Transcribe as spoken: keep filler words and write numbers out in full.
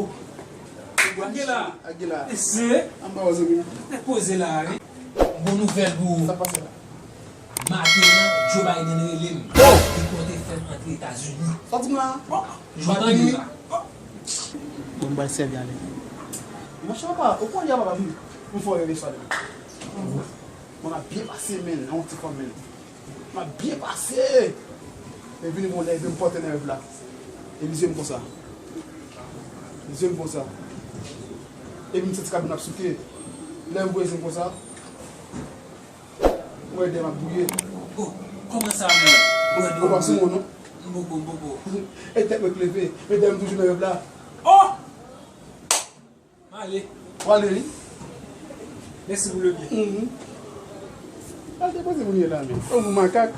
Ak gen la. Ak gen la. Mesye. Anba w, zanmi m. Te poze la, wi. Bon nouvèl pou ou. Sa pase la? Maten an, Joe Biden rele m. Oh! Li konte fè m antre Etazini. Sa w di m la? Bon, Joe tande la. Bon, m pral sèvi ale. Monchè, papa, ou konn ya papa m, m fè w reve swa demen. Bon, m ap byen pase, men, nan yon ti fanm, men. M ap byen pase. E vini gon lè, epi m pòte nan rèv la. E li zye m konsa. Li zye m konsa. Epi m santi kabrit ap souke. Lè m voye zye m konsa, m wè dèyè m ap bouye. Oh, kòman sa, men? Ou pa sou mwen, non? M poko, m poko. E tèt mwen k leve. Men dèyè m toujou nan rèv la. Oh! M ale. W ale, wi. Mèsi pou le byen. Mhm. Al depoze moun ye la, men. Ou makak.